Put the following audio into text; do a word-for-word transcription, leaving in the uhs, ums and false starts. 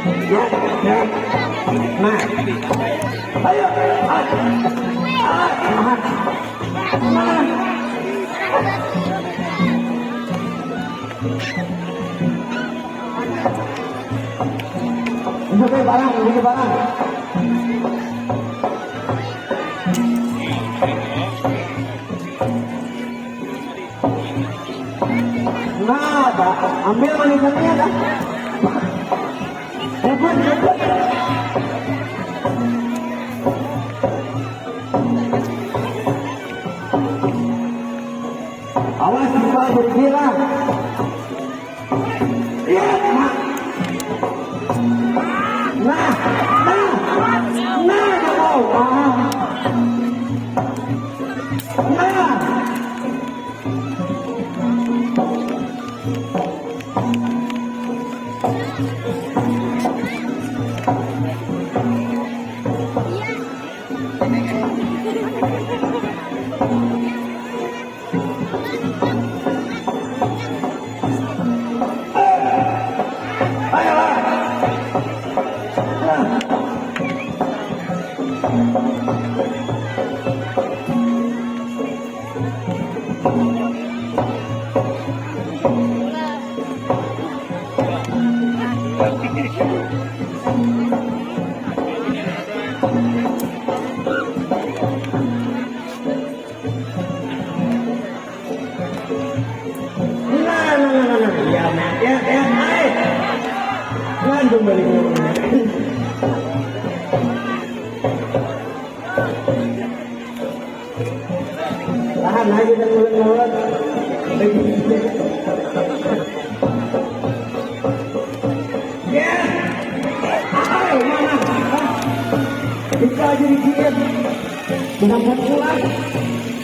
Ya, ya. Nah. Ayo. Ah. Ah. Ah. Buka barang, buka barang. Nah, Pak, ambil manisannya, dah. Bubut, bubut. Awas, Pak, berhenti lah. Iya, Pak. Nah, nah, nah, nah, nah, nah. Nah, nah, nah, nah, nah. Ya, nah, ya, ya, hai. Langsung balik ke rumah. Tahan aja dan mulut-mulut. Ya. Ayo, mana? Hah? Buka aja dikit. Bukan buat pulang.